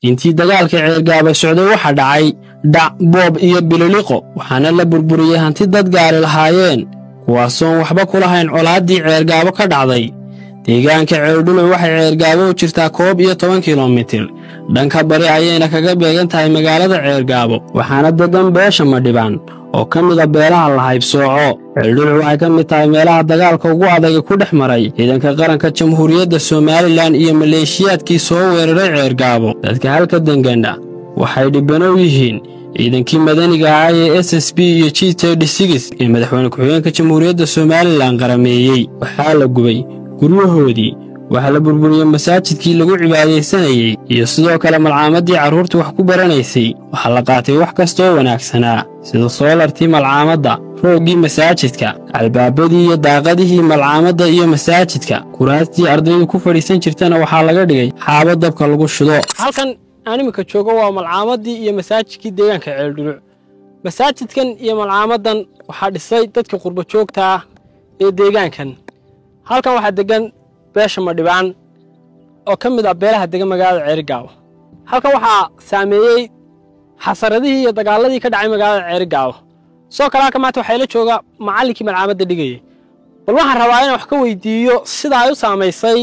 Intii dagaalka Ceergaabo socday waxaa dhacay dhac, boob iyo bililiqo, waxaana la burburiyey hanti dad gaari lahaayeen, kuwaasoon waxba ku lahayn colaaddii Ceergaabo ka dhacday. Deegaanka Ceeldhuluc waxay Ceergaabo u jirtaa 11 kilomitir, dhanka bari ayayna kaga beegan tahay magaalada Ceergaabo, waxaana degan beesha Madhibaan oo ka mida beelaha la haybsooco. Ceeldhuluc waxay ka mid tahay meelaha dagaalka ugu adagi ku dhex maray ciidanka qaranka Jamhuuriyadda Somalilan iyo maleeshiyaadkii soo weeraray Ceergaabo. Dadka halka dengana waxay dhibanow yihiin ciidankii madaniga ahaa ee SSB iyo G ee madaxweyne ku-xigeenka Jamhuuriyadda Somalilan qarameeyey. Waxaa la gubay guryahoodii, waxaa la burburiyey masaajidkii lagu cibaadaysanayey iyo sidoo kale malcaamadii carruurta wax ku baranaysay. Waxaa la qaatay wax kastoo wanaagsanaa, sida soolartii malcaamadda, rooggii masaajidka, albaabadii iyo daaqadihii malcaamadda iyo masaajidka. Kuraastii ardaydu ku fadhiisan jirtana waxaa laga dhigay xaabo dabka lagu shido. Halkan aan iminka joogo waa malcaamadii iyo masaajidkii deegaanka Ceeldhuluc. Masaajidkan iyo malcaamaddan waxaa dhisay dadka qurbo joogta ah ee deegaankan. Halkan waxaa degan beesha Madhibaan oo ka mid ah beelaha degan magaalada Ceerigaabo. Halkan waxaa saameeyey xasaradihii iyo dagaaladii ka dhacay magaalada Ceerigaabo. Sidoo kale halkan maanta waxaa ila jooga macallinkii malcaamadda dhigayay. Bal waxaan rabaa inaan wax ka weydiiyo sida ay u saamaysay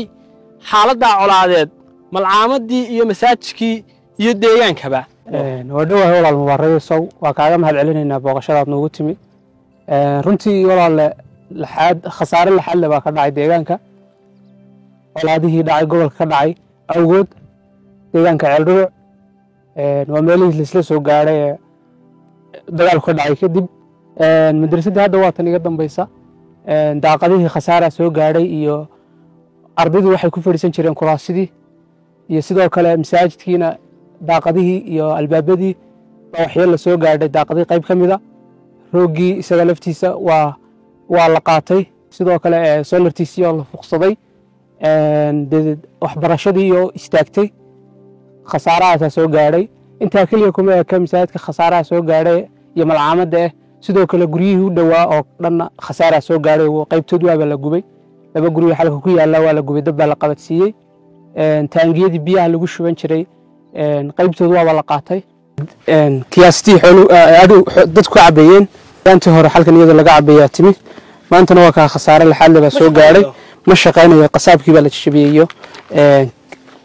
xaaladdaa colaadeed malcaamadii iyo masaajidkii iyo deegaankaba. Waa dhowahay walaal Mubaarag Sow, waa kaaga mahad celinaynaa booqashadaad noogu timi. Runtii walaale, laxaad khasaare laxaad le baa ka dhacay deegaanka colaadihii dhacay gobolka ka dhacay awgood. Deegaanka Ceeldhuluc waa meelihii laisla soo gaadhay ee dagaalku ka dhacay kadib. Madrasadii hadda waa tan iga dambaysa, daaqadihii khasaaraa soo gaadhay iyo ardaydu waxay ku fadhiisan jireen kuraasidii, iyo sidoo kale masaajidkiina daaqadihii iyo albaabadii baa waxyeella soo gaadhay, daaqadihii qayb ka mida, rooggii isaga laftiisa waa la qaatay, sidoo kale solartiisii oo la fuqsaday, waxbarashadii oo istaagtay, khasaarahaasaa soo gaadhay. Intaa keliya kuma eka masaajidka khasaaraha soo gaadhay iyo malcaamadda sidoo kale guryihii u dhowaa oo dhanna khasaaraa soo gaadhay. Qaybtood waaba la gubay, laba guryo xalka ku yaalla waa la gubay, dab baa la qabadsiiyey. Taangiyadii biyaha lagu shuban jiray qaybtood waaba la qaatay, kiyaastii dadku ka cabeeyeen. Intii hore xalkan iyadoo laga cabeeyaa timi, maantana waa kaa khasaare laxaadle baa soo gaadhay, ma shaqaynayo, qasaabkii baa la jajabiyey iyo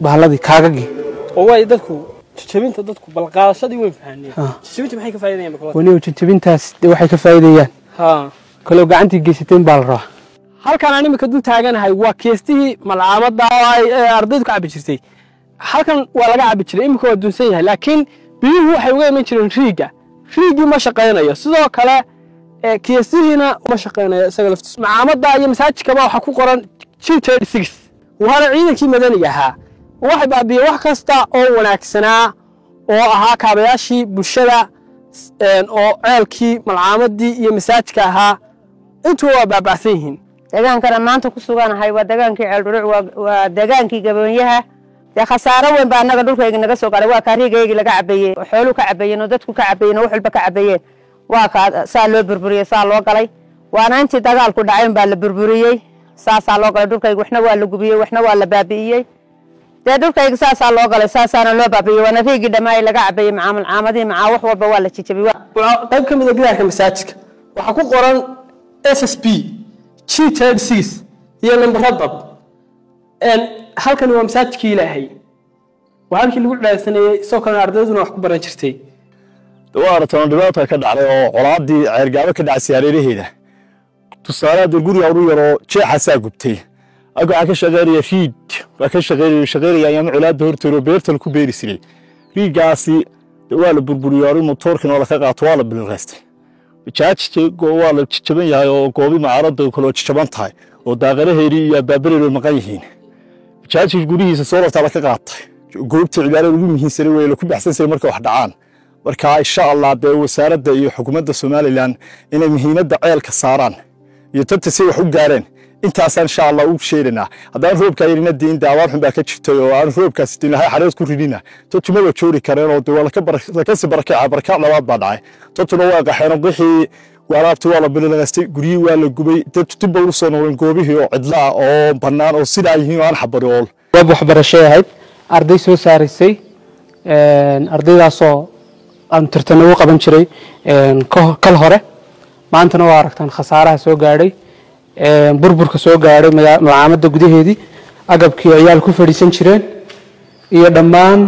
bahalladii kaagagii. Oo waay dadku jajabinta, dadku bal qaadashadii way fahaneen, jajabinta maxay ka faa'iidayaan? Waniw jajabintaas waxay ka faa'iidayaan kaloo gacantii geysateen baa la rabaa. Halkan aan iminka dul taaganahay waa keestihii malcaamadda oo ay ardaydu ka cabbi jirtay. Halkan waa laga cabbi jiray, iminka waa dunsan yahay, laakiin biyuhu waxay uga iman jireen riigga. Riiggii ma shaqaynayo, sidoo kale keestihiina ma shaqaynayo isaga laftiisu. Malcaamadda iyo masaajidkaba waxaa ku qoran G waana ciidankii madaniga ahaa. Waxay baabiiyeen wax kasta oo wanaagsanaa oo ahaa kaabayaashii bulshada, oo ceelkii, malcaamadii iyo masaajidka ahaa, intuba waa baaba'san yihiin. Deegaankana maanta ku suganahay waa degaankii Ceeldhuluc, waa degaankii Gaboonyaha. Dee khasaaro weyn baa annaga dhulkayga naga soo gaadhay. Waa kaa riigaygii laga cabeeyey, xooluhu ka cabeeyeen oo dadku ka cabeeyeen oo wax walba ka cabeeyeen, waa kaa saa loo burburiyey, saa loo galay. Waana intii dagaalku dhacayn baa la burburiyey, saasaa loo galay dhulkayga. Waxna waa la gubiyey, waxna waa la baabi'iyey. Dee dhulkayga saasaa loo galay, saasaana loo baabi'iyey. Waana riigii dhammaay laga cabeeyey, macaa malcaamadihii, macaa wax walba waa la jijabiyey. Qayb ka mid a gidaarka masaajidka waxaa ku qoran SSB G iyo nambaro dad. Halkani waa masaajidkii Ilaahay, waa halkii lagu cibaadaysanayey, sidoo kalena ardayduna wax ku baran jirtay. Waa aragtaan dhibaata ka dhacday oo colaadii Ceergaabo ka dhacay hareeraheeda. Tusaale hadda guriga ugu yaroo jeexaasaa gubtay. Aga waxaa ka shaqeynaya riig baa ka shaqeynaya ayaama colaadda horteeda oo beerta ku beeri jiray. Riigaasi waa la burburiyey, arrin motoorkina waa laka qaato, waa la biliraystay. Jaajka waa la jajaban yahay oo goobi macaaradda kaloo jajaban tahay oo daaqadaheedii iyo albaabadeedu maqan yihiin. Jaajka gurihiisa soolartaa laka qaatay. Goobta cibaadada ugu muhiimsanay wey la ku baxsan jiray marka wax dhacaan. Marka insha Allah dee wasaaradda iyo xukuumadda Somalilan inay muhiimadda ceelka saaraan iyo tabta si wax u gaareen, intaasaan insha Allah ugu sheegaynaa. Haddaan roobkaa yarina diin dee abaar xun baa ka jirtay oo aan roobkaas diin lahay xareed ku ridina, totuma waa joori kareen oo dee waa lakasii barakaca, barakac labaad baa dhacay. Totuna waa qaxeen oo qixii alaabtii waa la bililaqaystay, guryihii waa la gubay, dad dib bay u soo noqdeen goobihii oo cidla ah oo bannaan oo sidaa yihiin oo aan xabari ool. Goob waxbarashay ahayd, arday soo saaraysay. Ardaydaasoo aan tartano u qaban jiray kal hore, maantana waa aragtaan khasaaraha soo gaadhay, burburka soo gaadhay malcaamadda gudaheedii, agabkii ciyaal ku fadhiisan jireen iyo dhammaan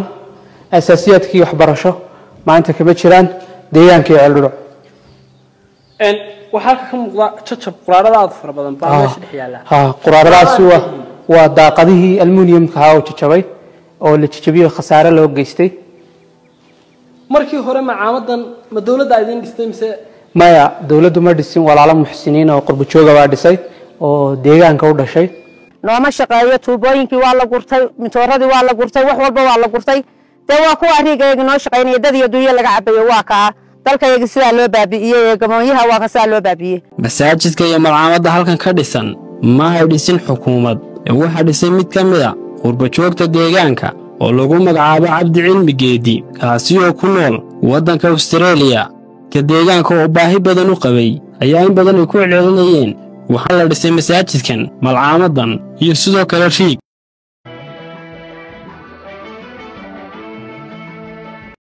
asaasiyaadkii waxbarasho maanta kama jiraan deegaankii Ceeldhudhuc. Waxaa halka ka muuqda jajab, quraarada aad fara badan baa meesha dhex yaalla. Ha, quraaradaasi waa daaqadihii almuniumka ahaa oo jajabay oo la jajabiyey, khasaare loo geystay. Markii hore macaamadan ma dowladda idin dhistay mise? Maya, dowladdu ma dhisin, walaalo muxsiniin oo qurbo jooga baa dhisay oo deegaanka u dhashay. Nooma shaqeeyo, tuubooyinkii waa la gurtay, mitooradii waa la gurtay, wax walba waa la gurtay. Dee waa kuwa riigayagi noo shaqaynaya, dad iyo dunyo laga cabayo. Waa kaa dalkayagi sidaa loo baabi'iyey ee gamoonyaha, waa ka sidaa loo baabi'iyey. Masaajidka iyo malcaamadda halkan ka dhisan ma ay dhisin xukuumad ee waxaa dhisay mid ka mid a qurbajoogta deegaanka oo lagu magacaabo Cabdi Cilmi Geedi, kaasi oo ku nool waddanka Austareeliya. Ka deegaanka oo baahi badan u qabay ayaa in badan ay ku celcelinayeen. Waxaa la dhisay masaajidkan, malcaamaddan iyo sidoo kale riig.